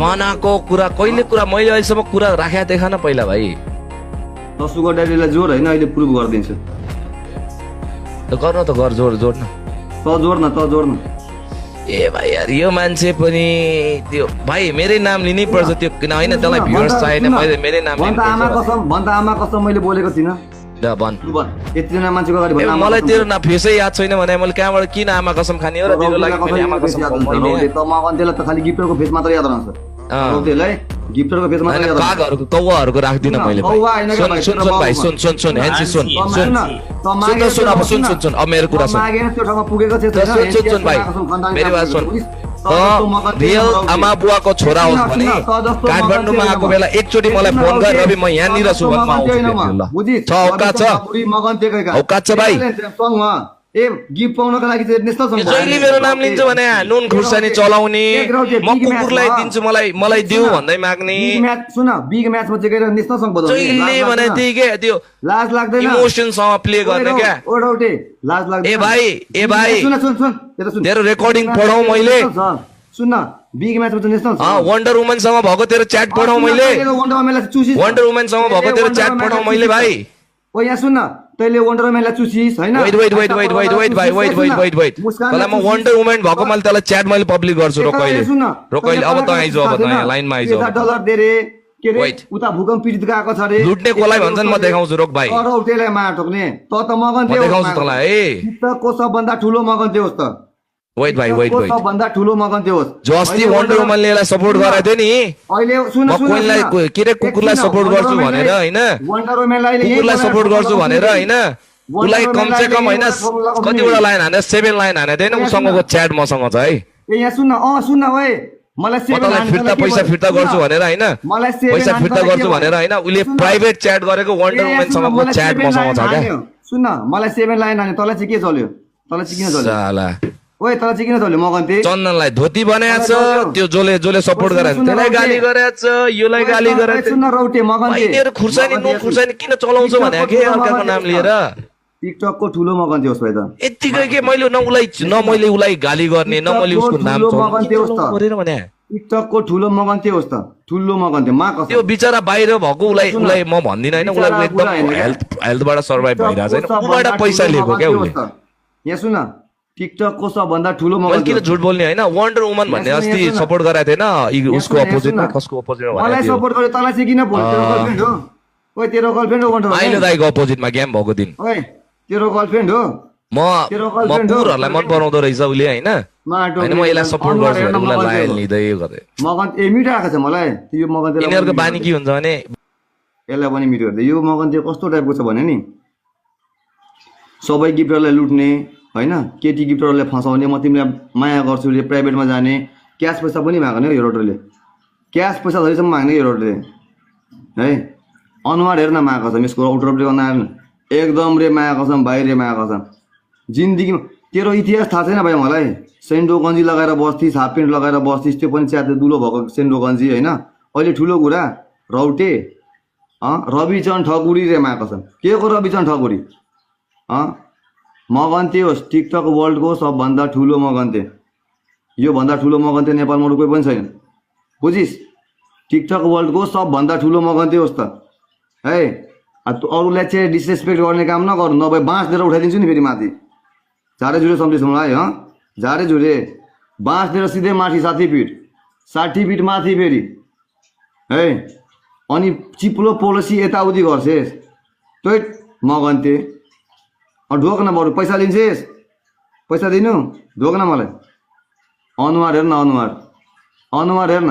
मनाको कुरा कहिले कुरा मैले अहिलेसम्म कुरा राखेको देखा न पहिला भाइ सुगर ड्याडीलाई जोड होइन अहिले प्रुभ गरिदिन्छु त गर्नु त गर जोड न त जोड्न ए भाइ यार यो मान्छे पनि त्यो भाइ मेरै नाम लिनै पर्छ त्यो किन होइन त्यसलाई भ्युअर्स चाहिएन मैले मेरै नाम भन्छ आमा कसम मैले बोलेको थिइनँ ल भन यतिजना मान्छेको अगाडि ए मलाई तेरो ना फेसै याद छैन भने मैले कहाँबाट किन आमा कसम खाने हो र तेरो लागि मैले आमा कसम त मगन्तेलाई त खालि गिफ्टरको फेस मात्र याद रहन्छ रौतेलाई गिफ्टरको फेस मात्र याद रहन्छ कागहरुको कौवाहरुको राख्दिन मैले सुन भाइ सुन ह्यान्सी सुन अब मेरो कुरा सुन मागेन त्यो ठाउँमा पुगेको थियो सुन भाइ मेरो बात सुन रियल आमा बुवाको छोरा होस् भने काठमाडौँमा आएको बेला एकचोटि मलाई फोन गर रवि म यहाँनिर छु भन्नु आउँछु औकात छ भाइ ए गिफ्ट पाउनको लागि चाहिँ नेशनल सङ्घ जहिले मेरो नाम लिन्छ भने नुन खुर्सानी चलाउने म कुकुरलाई दिन्छु मलाई देऊ भन्दै माग्ने सुन बिग म्याचमा चाहिँ गएर नेशनल सङ्घ बजाउने जहिले भने त्यही के त्यो लाज लाग्दैन इमोसनसँग प्ले गर्ने क्या ओडौटे लाज लाग्दैन ए भाइ सुन तेरो रेकर्डिङ पढाउ मैले सुन बिग म्याचमा चाहिँ नेशनल वन्डर वुमनसँग भएको तेरो च्याट पढाउ मैले वन्डर वुमनसँग भएको तेरो च्याट पढाउ मैले भाइ ओ यहाँ सुन न तैले वन्डर वुमनलाई चुसिस हैन वेट भाइ तँलाई म वन्डर वुमन भएको मैले तँलाई च्याट मैले पब्लिक गर्छु रोकैले अब त आइज अब त यहाँ लाइनमा आइज डलर दे रे के रे उता भूकम्प पीडित गएको छ रे लुट्ने कोलाई भन्छन् म देखाउँछु रोक भाइ अरौटेलाई मार ठोक्ने त मगन्ते म देखाउँछु तँलाई ए चित्तको सबभन्दा ठुलो मगन्ते होस् त वेट सबभन्दा ठुलो मगन्ते होस् जस्ती वन्डर वुमनले यसलाई सपोर्ट गराएको थियो नि अहिले सुन कोइनलाई के रे कुकुरलाई सपोर्ट गर्छु भनेर हैन वन्डर वुमनलाई कुकुरलाई सपोर्ट गर्छु भनेर हैन उलाई कम से कम हैन कतिवटा लाइन हाने 7 लाइन हाने थिएन उसँगको च्याट मसँग छ है ए यहाँ सुन ओए मलाई 7 लाइन पैसा फिर्ता गर्छु भनेर हैन पैसा फिर्ता गर्छु भनेर हैन उले प्राइभेट च्याट गरेको वन्डर वुमनसँगको च्याट मसँग छ क्या सुन मलाई 7 लाइन हाने तँलाई चाहिँ के चल्यो तँलाई चाहिँ किन चल्यो साला ओए तँलाई चाहिँ किन चल्यो मगन्ते चन्दनलाई धोती बनाएको छ त्यो जोले सपोर्ट गराएको त्यसलाई गाली गरेको छ योलाई गाली गरेको छ सुन रौटे मगन्ते तेरो खुर्सानी किन चलाउँछ भने के अर्काको नाम लिएर टिकटकको ठुलो मगन्ते होस् भाइ त यतिकै के मैले मैले उलाई गाली गर्ने न मैले उसको नाम मगन्ते होस् त भने टिकटकको ठुलो मगन्ते होस् त ठुलो मगन्ते मा कसम त्यो बिचरा बाहिर भएको उलाई म भन्दिन हैन उलाई एकदम हेल्थबाट सर्भाइभ भइरहेछ हैन उबाट पैसा लिएको क्या उले यहाँ सुन टिकटकको सबभन्दा ठुलो मगन्ते किन झुट बोल्ने हैन वन्डर वुमन भन्ने अस्ति सपोर्ट गराएको थिएन उसको अपोजिटमा कसको अपोजिटमा मलाई सपोर्ट गर्यो तँलाई चाहिँ किन बोल्यो तेरो गर्लफ्रेन्ड हो ओए तेरो गर्लफ्रेन्ड हो वन्डर अहिले दाइको अपोजिटमा गेम भएको दिन ओए तेरो गर्लफ्रेन्ड हो म पुरहरुलाई मन पराउँदो रहेछ उले हैन हैन म यसलाई सपोर्ट गर्छु भने उलाई लायल लिँदै गरे मगन्ते ए मिठो आएको छ मलाई यो मगन्ते यिनीहरुको बानी के हुन्छ भने यसलाई पनि मिठो गर्दै यो मगन्ते कस्तो टाइपको छ भने नि सबै गिफ्टरलाई लुट्ने हैन केटी गिफ्टरलाई फसाउने म तिमीलाई माया गर्छु रे प्राइभेटमा जाने क्यास पैसा पनि माग्ने हो यो रोटरले क्यास पैसा धरिसम्म माग्ने यो रोटरले है अनुहार हेर्न मागेको छ यसको आउटरले अनुहार एकदम रे माया कसम भाइ रे माया कसम जिन्दगीमा तेरो इतिहास थाहा छैन भाइ मलाई सेन्डो गन्जी लगाएर बस्थिस् हाफ पेन्ट लगाएर बस्थिस् त्यो पनि च्याते दुलो भएको सेन्डो गन्जी हैन अहिले ठुलो कुरा रौटे रविचन्द्र ठकुरी रे माया कसम के को रविचन्द्र ठकुरी मगन्ते होस् टिकटक वर्ल्डको सबभन्दा ठुलो मगन्ते यो भन्दा ठुलो मगन्ते नेपालमा अरू कोही पनि छैन बुझिस् टिकटक वर्ल्डको सबभन्दा ठुलो मगन्ते होस् त है अरूलाई चाहिँ डिसरेस्पेक्ट गर्ने काम नगर्नु नभए बाँस दिएर उठाइदिन्छु नि फेरि माथि झारे झुरे सम्झिस् मलाई झारे झुरे बाँस दिएर सिधै माथि 60 फिट माथि फेरि है अनि चिप्लो पोलिसी यताउति गर्छेस् त्यो मगन्ते ढोक न बरु पैसा दिन्छेस् पैसा दिनु ढोक न मलाई अनुहार हेर्न अनुहार हेर्न